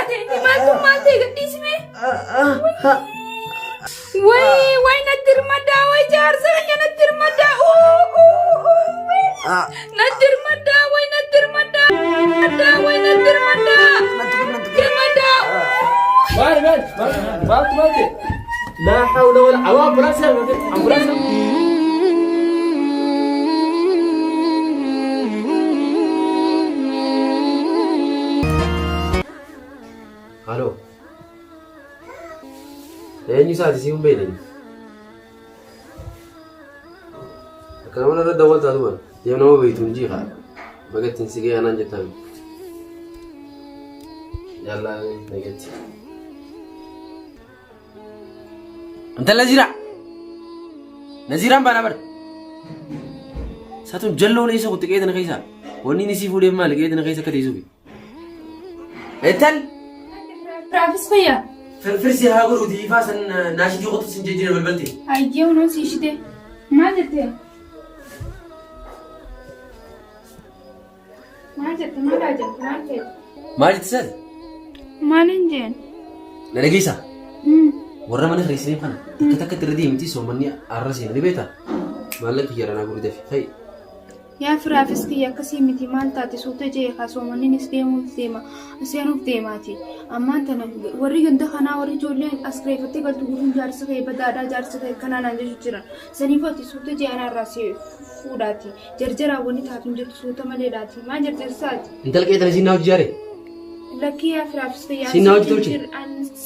taate? Maaltu maal ta'e gadhiisime? Way way natti hirmaddaa way jaarsa kiyya natti hirmaddaa. Natti hirmaddaa way natti hirmaddaa. Hirmaddaa way natti hirmaddaa. Hirmaddaa. Maali maali maali maaltu maal ta'e? Laa hawla wala awaa ambulaansii ambulaansii. Halo. Eenyu isaati si hin beekne? Akka nama irra dawwaltaa tuman. Yoo nama beektu hin jiiqa. Baga ittiin si ga'e anaan jettaan. Yallaa nagatti. Intala Naziraa! Naziraan baanaa bara. Satun jalloon eessa kutte qe'ee tana keessa? Wanni inni sii fuudheef maali qe'ee tana keessa akka teessuufi? Intal! Raafis fayyaa. Firfirsi haa godhuuti ifaa san naashitii qotu sin jejjira balbalte. Ayyee hunoo sii shite. Maal jettee? Maal jette? Maal haa jette? Maal ta'e? Maal jette san? Maal hin jeen? Na dhageessaa? Warra mana kireessiniif kana takka takkatti irra deemti soommanni arra seena ni beektaa? Maallaqa kiyya irraa naa guuri dafi. Fa'i. Yaa firaafis kiyya akkasii miti maal taate suuta jee kaa soomanninis deemuuf deema seenuuf deemaati. Ammaan tana warri ganda kanaa warri ijoolleen as kireeffattee galtu guutuun jaarsi kee badaadhaa jaarsi kee akkanaa naan jechuu jiran. Saniifuu ati suuta jee anaarraa si fuudhaati. Jarjaraa wanni taatu hin jirtu suuta maleedhaati. Maa jarjarsaati? Intala qeexana siin naa hojii jaare. Lakkii yaa firaafis kiyya. Siin naa hojii tolchine.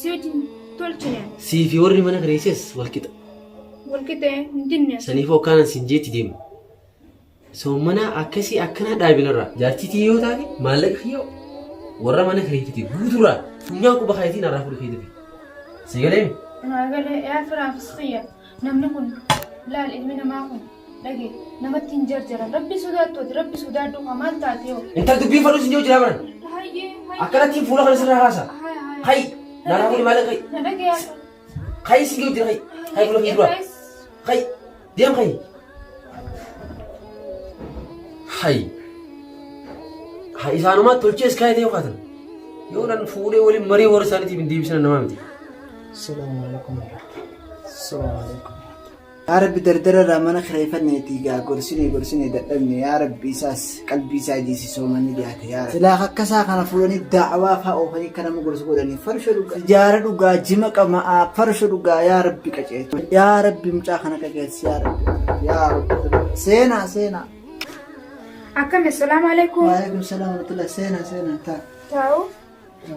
Si wajjin tolchine. Sii fi warri mana kireesses wal qixa. Wal qixee hin dinne. Saniifuu akkaanan siin jeetti deemu. Soommana akkasii akkanaa dhaabinarraa jaartii tiyya yoo taate maallaqa kiyya warra mana kireeffate guuturraa funyaan quba kaayatiin narraa fudhu keetii fi. Si galee mi? Naa galee yaa firaafis kiyya namni kun laal ilmi namaa kun dhage namatti hin jarjaran rabbi sodaattu ati rabbi sodaadhu kaa maal taate hoo. Intal dubbiin fadhuu sin jiru jira baran. Hayyee hayyee. Akkanattiin fuula kana sirraa haasa. Haaya haaya. Hayi narraa fudhi maallaqa hayi. Na dhage yaa. Hayi sin jiru jira hayi. Hayi fuula kiyya dura. Hayi deem hayi. Hayi. Ha isaanumaa tolchees kaayee ta'e kaatan. Yoo nan fuudhee waliin marii warra isaaniitiif hin deebisan namaa miti. Salaamu alaikum. Salaamu alaikum. Yaa Rabbi dardara irraa mana kireeffanneetii gaa gorsinee gorsinee dadhabne yaa Rabbi isaas qalbii isaa jiisi soomanni dhiyaate yaa Rabbi. Silaa akka isaa kana fuudhanii da'awaa fa'aa oofanii akka nama gorsu godhanii farsho dhugaa ijaara dhugaa jima qama'aa farsho dhugaa yaa Rabbi qaceelchi yaa Rabbi mucaa kana qaceelchi yaa Rabbi yaa Rabbi seenaa seenaa. Akkami assalaamu alaikum. Waalaikum salaam warahmatullah seenaa seenaa taa. Taa'u.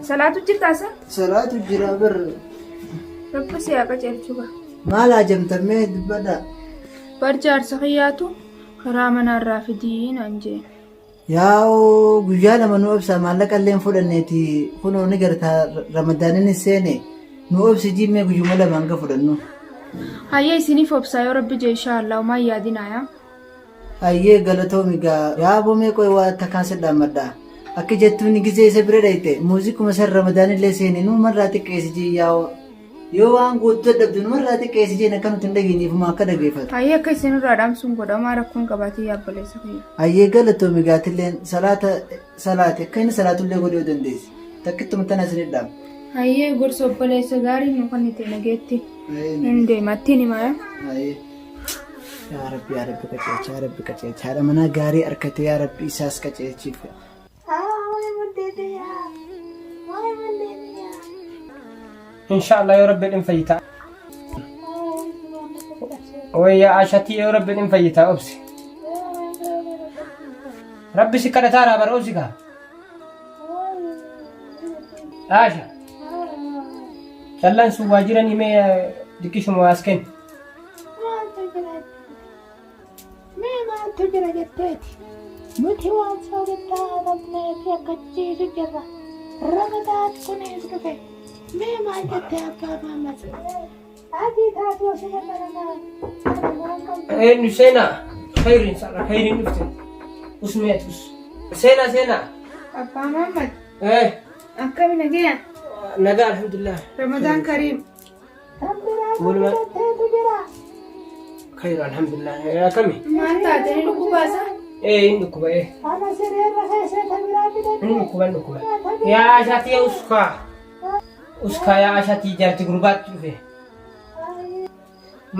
Salaatu jirtaa sa? Salaatu jira bar. Rabbi si haa qajeelchu gaa. Maal haajamtamee dubbadhaa. Bar jaarsa kiyyaatu karaa manaarraa fidii naan jee. Yaa'oo guyyaa lama nu obsa maallaqa illee hin fudhanneeti kunoo ni garta ramadaaninis seene nu obsi jimmee guyyuma lama hanga fudhannu. Hayyee isiniif obsaa yoo rabbi jee inshaa Allah homaa hin yaadinaa yaa. Hayyee galatoomi gaa. Yaa aboo mee qoy waa takkaan si dhaammadha. Akki jettuuni gizee isa bira dhayxe muuziquma san ramadaanillee seene nuumarraa xiqqeessi jii yaa'oo. Yoo waan guutu dadhabde numarraa xiqqeessi jeen akka nuti hin dhageenyeefuma akka dhageeffatu. Hayyee akka isin irraa dhaamsuun godha homaa rakkoon qabaatii yaa obboleessa kiyya. Hayyee galatoomi gaa atilleen salaata salaati akka inni salaatullee godhuu yoo dandeesse. Takkittuma tana isin dhaama. Hayyee gorsa obboleessa gaarii nu kennite nageetti. Hin deema ittiin himaa yaa. Hayyee. Yaa Rabbi yaa Rabbi qaceelchi yaa Rabbi qaceelchi haadha manaa gaarii argate yaa Rabbi isaas qaceelchiif. Inshallah yoo rabbi hin fayyita. Wayya ashatii yoo rabbi hin fayyita obsi. Rabbi si kadhataara bara obsi kaa. Asha. Callaan sun waajjiran himee diqqishuma as kenni. Maaltu jira Mee maaltu jira jetteeti? Nuti waan soogiddaa dhabneeti akka ciisu jirra. Ramadaan kunis dhufe. Mee maal jettee abbaa Mahammad? Adii taatu osuma baranaa kana waan qabdu. Eenyu seenaa? Khayriin sarara khayriin dhufte. Usmee ati us. Seenaa seenaa. Abbaa Mahammad Eh akkami nagaya? nagaa alhamdulillah. Ramadaan Kariim. Walumaa khayr alhamdulillah. Akkami? Maal taate ni dhukkubaasa? Eh hin dhukkuba eh. Hin dhukkuba hin dhukkuba. Yaa isaatii uska. Uskaayaa ashatii jaarti gurbaatti dhufe.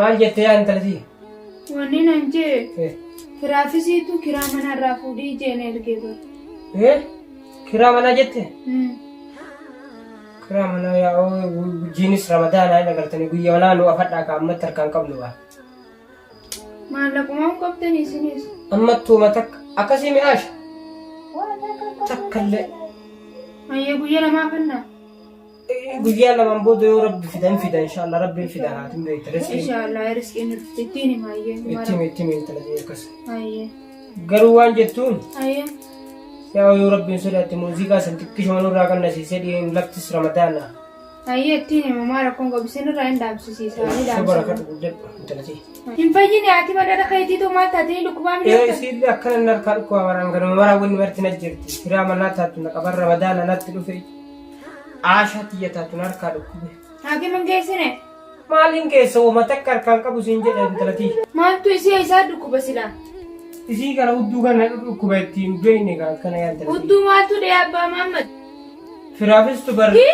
Maal jette yaa intalati? Wanni nan jee firaafisiitu kiraa manarraa fuudhii jeen ergee bara. Eh? Kiraa manaa jette? Kiraa manaa yaa jiinis ramadaanaa hin agartanii guyyaa manaa nu afadhaa ka ammatti harkaan qabnu waa. Maallaqumaan qabdanii isinis. Ammattuuma takka akkasii mi'aasha. Takka illee. Hayyee guyyaa lamaa fannaa. Guyyaa lamaan booda yoo rabbi fida hin fida inshallah rabbi hin fida haatiin beekta riskiin. Inshallah riskiin nu dhufte ittiin hima hayyee. Itti himi itti himi intala ta'e akkas. Hayyee. Garuu waan jettuun Hayyee. yaa yoo rabbiin sodaatte muuziqaa san xiqqishuma nurraa qannasiisee dhiin laftis ramadaana. Hayyee ittiin hima maa rakkoon qabu isin irraa hin dhaabsisiisa ni Sobara dhaabsisa. kadhu guddadhu intala ta'e. Hin fayyine haati madara keetiitu maal taatee dhukkubaa Ee miidhagda. isiillee akkana inni harkaa dhukkuba maraan ganama maraa wanni marti na jirti. Firaa manaa taatu na qaban ramadaana natti dhufe. Aashaa tiyya taatu na harkaa dhukkube. Haakima hin geessine. Maaliin keessa woma takka harkaan qabu siin jedha intala tiyya. Maaltu isii isaa dhukkuba silaa? Isii kana hudduu kana dhukkuba ittiin beekne kan akkana yaa intala tiyya. Hudduu maaltu dhee abbaa Mahammad? Firaafis tu bar Hi?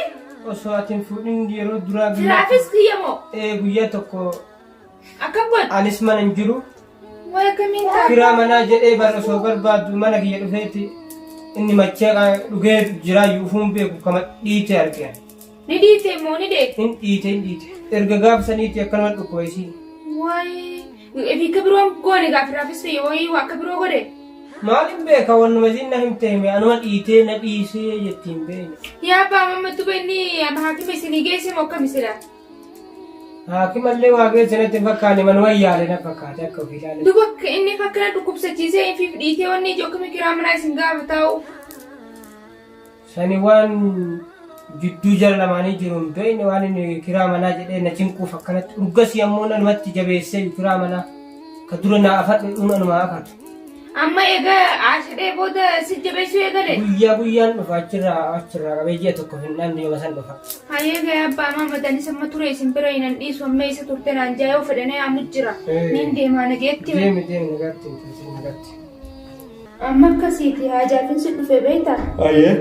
osoo ati hin fuudhin yeroo duraa guyyaa Firaafis kiyya moo? ee guyyaa tokko Akkam godhe? anis mana hin jiru. Way akkamiin ta'a? Kiraa manaa jedhee bar osoo barbaadu mana kiyya dhufeeti inni machee dhugee jiraayyuu ufuun beeku kama dhiite arge. Ni dhiite moo ni dheete? Hin dhiite hin dhiite. Erga gaaf saniiti akkanuma dhukkuba isii. Way fi akka biroon goone gaaf firaafis kiyya wayii akka biroo godhe. Maaliin beeka wannuma isiin na himte hime anuma dhiitee na dhiisee jetti hin beekne. Yaa abbaa mamma duba inni haakima isinii geesse moo akkami silaa? Haakimallee waa geesse natti hin fakkaanne manuma yaale na fakkaate akka ofii ilaale. Duba akka inni akkana dhukkubsachiisee ifiif dhiitee wanni ijoo akkami kiraa manaa isin gaafa taa'u. Sani waan jidduu jara lamaanii jiru hin beekne waan inni kiraa manaa jedhee na cinquuf akkanatti urgasii ammoo nanumatti jabeessee kiraa manaa ka dura naa afadhu dhun anuma afatu. Amma egaa aashidhee booda si jabeessuu eegale. Guyyaa guyyaan dhufa achirraa achirraa qabee ji'a tokko hin dhabne yooma san dhufa. Hayyee gaya abbaa Mahammad anis amma ture isin bira hin dhiisu amma isa turte naan jaa yoo fedhanee amu jira. Niin deemaa nageetti. Deemi deemi nagaatti hin nagaatti. Amma akkasiiti haajaafin si dhufe beektaa? Hayyee.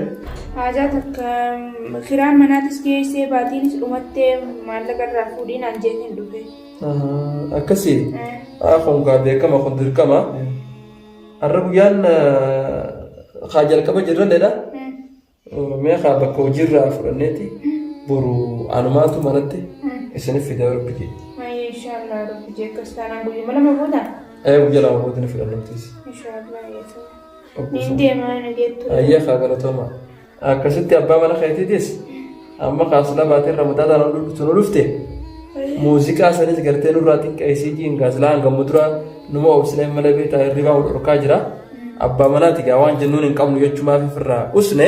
Haajaa takka kiraan manaatis geessee baatiinis dhumattee maallaqa irraa fuudhii naan jeetiin dhufe. Akkasii. Kun gaa beekama kun dirqama. Har'a guyyaan haa jalqaba jirralleedha. Mee haa bakka hojiirraa fudhanneeti boru anumaatu manatti isiniif fida rabbi jee. Hayyee inshaallah rabbi jee akkas taanaan guyyuma lama booda. Ee guyyaa lama booda ni fudhanna nutis. Inshaallah yeetu. Niin deemaa nageettu. Hayyee haa galatooma. Akkasitti abbaa mana keetiitis amma kaasila baatee ramadaadhaan ol dhuftu nu dhufte muuziqaa sanis gartee nurraa xiqqeessii jiin gaasilaa hanga duraa numa obsinee malee beektaa hirribaa ol dhorkaa jira. Abbaa manaati gaa waan jennuun hin qabnu jechumaaf ofirraa usne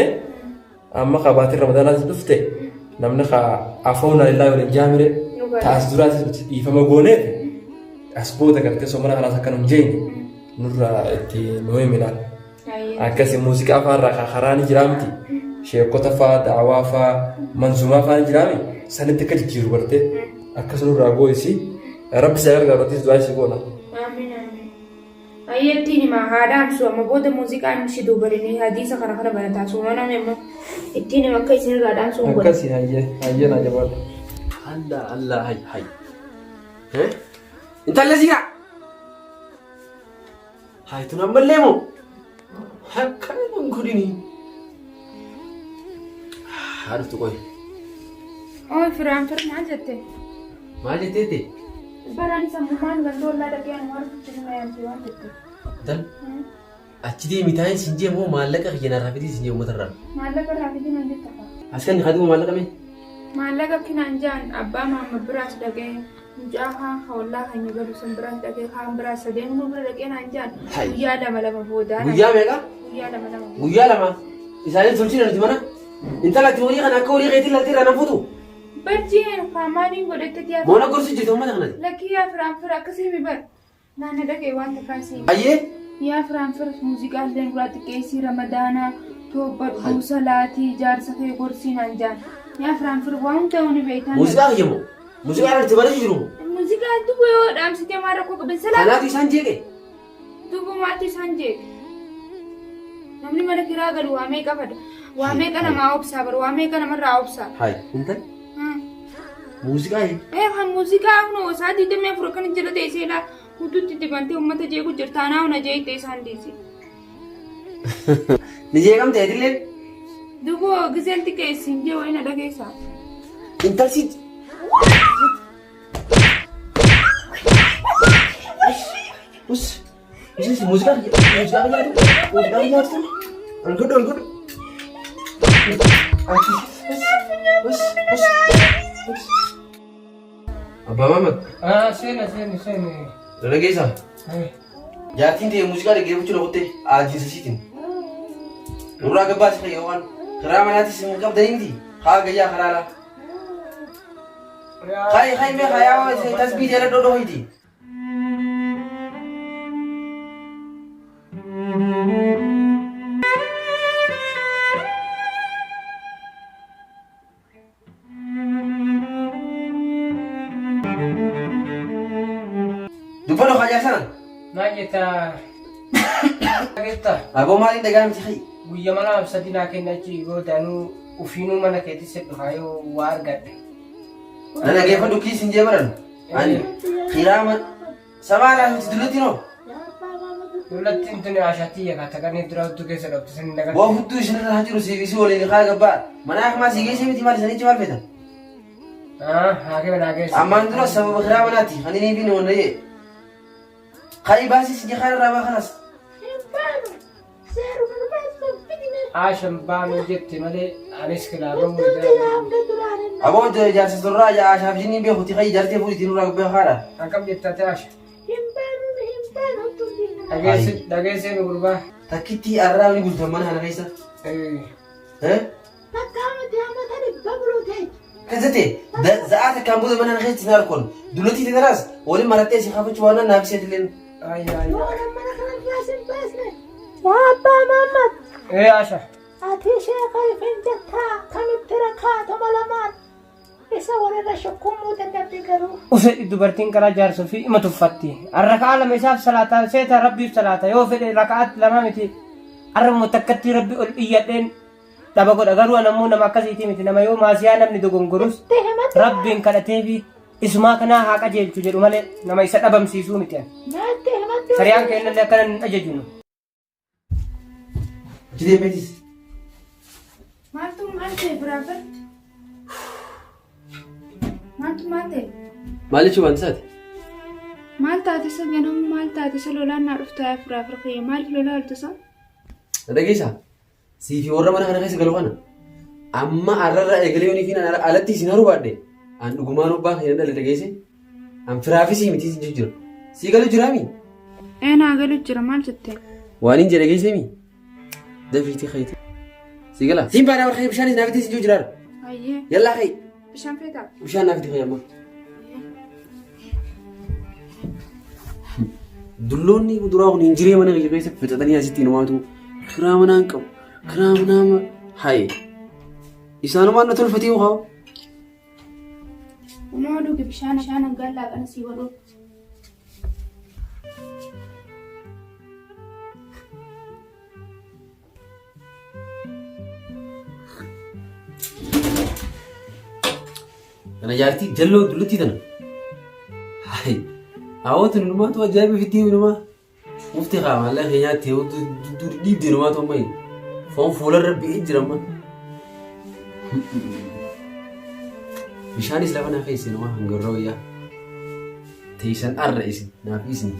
amma kaa baatiin ramadaanaatis dhufte namni kaa afoona lillaa waliin jaamire taas duraatis nuti dhiifama gooneef as booda gartee soomana kanaas akka nu hin jeenye nurraa itti nu himi laal. Akkasi muuziqaa fa'aa irraa karaa ni jiraa miti. Sheekota fa'aa, daawaa fa'aa, manzuumaa fa'aa ni jiraa miti. Sanitti akka jijjiiru gartee akkas nurraa gooyisi. Rabbi si gargaaru atis du'aa si goona. Amiin amiin. Ayyattiin himaa haa dhaamsu amma booda muuziqaan si duubarinii hadiisa kana kana barataa soomanaan immoo ittiin hima akka isin irraa dhaamsu hin godhu. Akkasi hayyee hayyee naa jabaadhu. Allah Allah hay hay. Eh? Intala ziraa. Hay tun ammallee moo? Akkana hin godhini. Haa dhuftu qoy. Ooy firaan fir maal jette? Maal jetteetti? Baraan sammumaan gandoollaa dhaqee ani waan fichinu na yaamte waan jette. Intal achi deemi taa'in siin jee moo maallaqa kiyya narraa fidii siin jee uummata irraa. Maallaqa irraa fidii naan jetta faa. As kan kaduu maallaqa mee? Maallaqa kinaan jaan abbaa maamma biraas dhaqee mucaa kaan ka ollaa keenya galu san biraas dhaqee kaan biraas sadeen nu bira dhaqee naan jaan Hai. guyyaa lama lama boodaa naan- Guyyaa meeqa? Guyyaa lama lama booda. Guyyaa lama. Isaanii tolchina nuti mana. Intala ati horii kana akka horii keetiin laltee irraa nan fuutu. Barjii kaamaaniin godhette tiyaa. Moona gorsi jirti uummata kanati. Lakkii yaa firaan fira akkasii mi bar. Naanna dhaqee waan takkaa sii. Ayyee. Yaa firaan fira muuziqaa illee duraa xiqqeessii ramadaanaa toobbadhuu salaatii jaarsa kee gorsii naan jaan. Yaa firaan fira waan hunda ni beektaa. Muuziqaa kiyya moo? Muuziqaa irratti barachuu jiru moo? Muuziqaa duba yoo dhaamsitee maal rakkoo qaban salaatii. Kanaatu isaan jeeqe. Duba maaltu isaan jeeqe? Namni mana kiraa galu waa meeqa fada? Waa meeqa namaa obsaa bar waa meeqa namarraa obsaa. Hayi intal muuziqaa hii. Ee kan muuziqaa kunoo isaa 24 akkana jala teessee laa huduutti dibantee uummata jeequ jirta anaa huna jeeqxee isaan dhiisi. Ni jeeqamte atilleen. Duboo gizeen xiqqeessi hin jee wayina dhageessaa. Intal si Us. Us muuziqaa muuziqaa nyaatu muuziqaa nyaatu. Ol godhu ol godhu. Us us us us. Abbaa Maamad. Ah, seena seena seena. Dargaggeessa. Jaartiin ta'e muuziqaa dhaggeeffachuu na kutte aajiinsa isiitiin. Nurraa gabbaasi fayyoo waan karaa manaatis hin qabdanii miti haa gayyaa karaa alaa. Kai kai mee kayaa tasbii jala dhodhohiti. Dubbadhu kayaa sana. Maal jetta? Dhageetta? Aboo maaliin dhagaa miti kai. Guyya mana absati naa kenna achi gootanuu ufiinuu mana keetti si dhufaa yoo waa argadhe. Na dhageeffadhu kiis hin jee baran. Ani kiraama sabaa laa miti dullatti noo. Dullattiin tuni ashatii yakka taqanii dura hudduu keessa dhoftu sin Waa dagattu. hudduu isinirra haa jiru siif isii waliin kaa gabbaa. Mana akmaa sii geessee miti maal isanichi maal feetan? Haa kee naa geessa. Ammaan dura sababa kiraa manaati kan inni fi wanna jee. Kayi baasii si jakaa irraa baa kanas. Hin baanu. Seeruma nu baasisuuf fidine. Ashan baanuu jette malee anis kilaabamuu Hudduu jala. hanga duraan hin Aboo jaarsa surraa ashaaf jinniin beekuti kayi jaartee fuudhitii nurraa gubbee haadha. Akkam jetta ati Asha? Hin baanu hin baanu hudduu diina. Dhageesse dhageessee nu gurbaa. Takkittii arraa ni bultan mana kana keessa. Eh. Takkaa miti amata dhibba buluu ta'e. Kan jette za'aa takkaan booda mana kana keessa sin harkoon dullatii tanaas waliin marattee si kafachuu waan naaf seetilleen. Ayya ayya. Yoo mana kanarraa sin baasne. Yaa abbaa Mahammad. Eh Asha. Ati sheeka ifin jettaa kamitti rakkaatuma lamaan isa walirra shukkuumuu dadhabde garuu. Use dubartiin karaa jaarsuu fi ima tuffatti. Raka'aa lama isaaf salaataa seeta rabbiif salaata yoo fedhe raka'aatti lama miti. Arrabuma takkatti rabbi ol iyyadheen dhaba godha garuu an ammoo nama akkasiitii miti nama yoo maasiyaa namni dogongorus Itti himadhu. rabbiin kadhateefi isumaa kanaa haa qajeelchu jedhu malee nama isa dhabamsiisuu miti ani. Naatti himadhu. Sariyaan kennallee akkana hin ajaju nu. Achi deemeetis. Maaltu maal ta'e biraafar? Maaltu maal ta'e? Maal jechuun waan isaati? Maal taate isa ganamu maal taate isa lolaan naa dhufta yaa biraafar kiyya maaliif lolaa olta isaa? Na dhageessaa? Sii fi warra mana kana keessa galu kana amma arrarra eegalee yoonii fi alatti isin haruu baadhe an dhugumaan obbaa kan dhala dhageesse an firaafisii miti isin jijjiira. Sii galu jiraami? Ee naa galu jira maal jettee? Waan hin jedhe geessemi? Dafiitii kayti. Sii gala. Siin baanaa barkee bishaanis naaf itti isin jiraara. Ayyee Yallaa kayi. bishaan feetaa? Bishaan naaf itti fayyadama. Dulloonni duraa kun hin jiree mana kiyya keessa fixatanii asitti hinumaatu kiraa manaa hin qabu. Kiraa manaa haye. Isaanumaan na tolfatee haa. Kunoo dhugi bishaan bishaan hangaan laaqana sii godhu. Kana jaartii jalloo dulluttii tana. Hayi. Hawwatu numaatu ajaa'iba fiddee numaa. Mufti haa maallaqa kee nyaattee dhiibdee numaatu amma foon fuularra bi'ee jira amma. Bishaanis lafa naa keessa numaa hangarra wayyaa. Teessan arra isin naaf isin.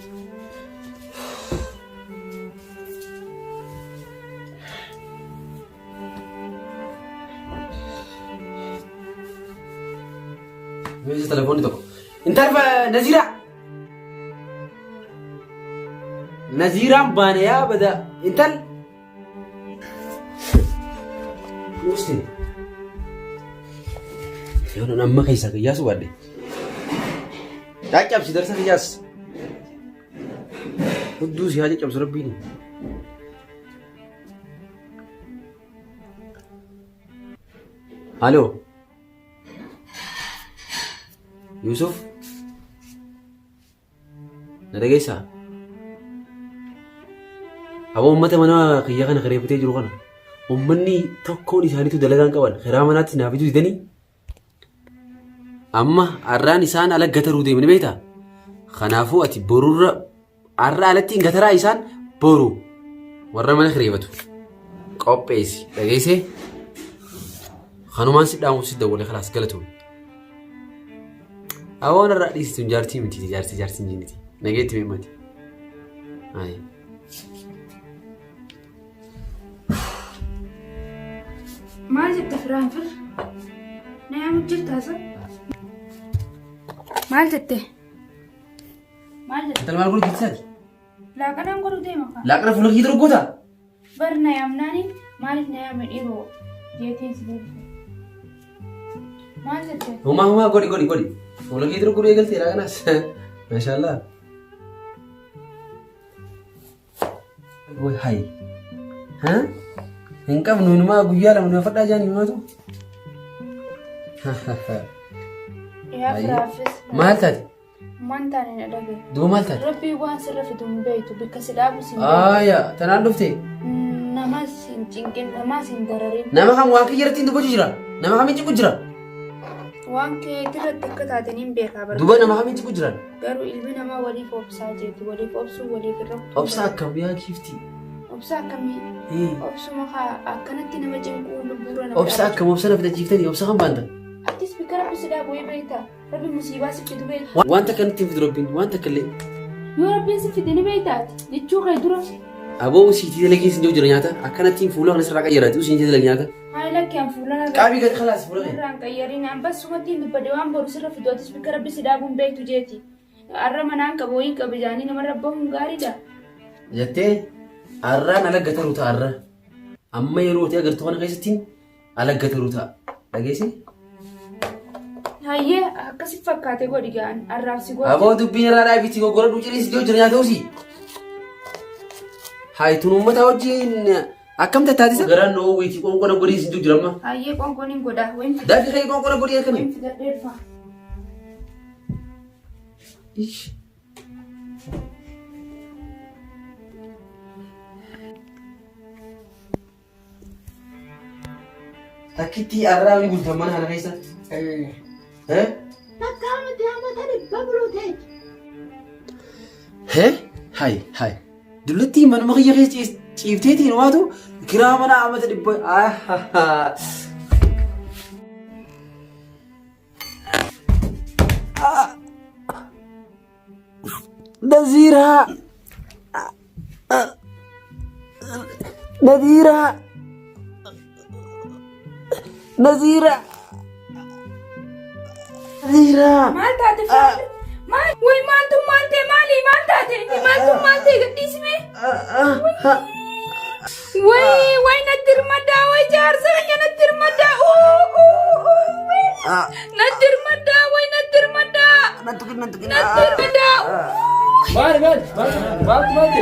Meeshaa telefoonni tokko. Intalfa Naziraa! Naziiraan baane yaa bada intal. Nuuste. Yoon amma keessaa kiyyaasu baadhe. Caccabsi darsa kiyyaas. Hudduu si haa caccabsu rabbiin. Aloo. Yusuf. Na dhageessaa? Aboo uummata mana kiyya kana kireeffatee jiru kana. Uummanni tokkoon isaaniitu dalagaa hin qaban. Kiraa manaatti naaf fiduu didanii. Amma har'aan isaan ala gataruu deemani beektaa? Kanaafuu ati borurra har'a alatti hin gataraa isaan boru warra mana kireeffatu qopheessi dhageessee kanumaan si dhaamuuf si dawwale kalaas galatoomi. Awoon irraa dhiisitu jaartii miti jaartii jaartii hin jinniti nageetti meemmati. Ayi. Maal jette firaan fir? Na yaamu jirtaa sa? Maal jette? Maal jette? Intala maal godhu jirti? Laaqanaan godhu deema kaa. Laaqana fuula kiyya dura goota? Bar na yaamnaani maaliif na yaame dhiiroo jeetiin si deebise. Maal jette? Homaa homaa godhi godhi godhi. Fuula kiyya dura godhu eegalte laaqanaas. Maashaallah. Way hay. Ha? Hin qabnu inumaa guyyaa lama nu fadhaa jaan himaatu. Yaa firaafis. Maal taate? Waan taane na dhagaye. Duuba maal taate? Rabbii waan sirra fidu hin beektu bikka si dhaabu si hin beektu. Aya, tanaan dhufte. Namas hin cinqin namaas hin dararin. Nama kam waan kiyya irratti hin dubbachuu jira? Nama kamiin cinqu jira? Waan keetirratti akka taateen hin beekaa bara. Duuba nama kamiin cinqu jiran? Garuu ilmi namaa waliif obsaa jeeti. Waliif obsuu waliif irra kutuu. Obsa akkam yaa giiftii? Obsa akkamii? Obsuma kaa akkanatti nama cinquu lubbuurra nama Obsa akkam obsa na fitachiiftanii obsa kan baanta? Atis bikka rabbi si dhaabu wayii beektaa? Rabbi musiibaa si fidu beekta. Waan takka nutti hin fidu rabbiin waan takka illee. Yoo rabbiin si fide ni beekta ati jechuu kee dura. Aboo usiitii dalagii sin jiru jira nyaata akkanattiin fuula kana sirraa qayyaraati usiitii dalagi nyaata. Hayi lakki an fuula narraa. Qaabii gad kalaas fuula kee. Narraan qayyariin an bas sumattiin dubbadhe waan boru sirra fidu atis bikka rabbi si dhaabuun beektu jeeti. Arra manaan qaba wayiin qaba jaanii namarra bahuun gaariidha. Jettee arraan ala gataru ta'a arra. Amma yeroo ta'e agartu kana keessattiin ala gataru ta'a. Dhageesse? Hayyee akkasi fakkaate godhi ga'an arraaf si godhi. Aboo dubbiin irraa dhaabitti goggoradhu cirii si jira nyaata usii. Hayi tun uummata wajjin akkam tattaatisa? Garaan nu oowwiiti qoonqona godhii si jira amma. Hayyee qoonqoon hin godha. Wayin Dafii ka'ii qoonqona godhii akkami? fidadhee dhufa. Ish. Takkittii arraa ni bultan mana kana keessa. Eh? Takkaa miti amata dhibba buluteeti. He? Hay hay. Dullattii manuma kiyya keessa ciifteetiin waatu kiraa mana amata dhibba. Ah. Naziiraa. Naziiraa. Naziiraa. Naziiraa. Maal taate Firaafi? Maal? Way maaltu maal ta'e maali? Maal taate? Maaltu maal ta'e gadhiisime? Way way natti hirmaddaa way jaarsa keenya natti hirmaddaa. Uu uu uu way natti hirmaddaa way natti hirmaddaa. Natti hirmaddaa. Maal maal maal maal maal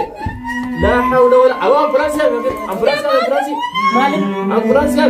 لا حول ولا قوة ambulance ambulance ambulance Maali? ambulance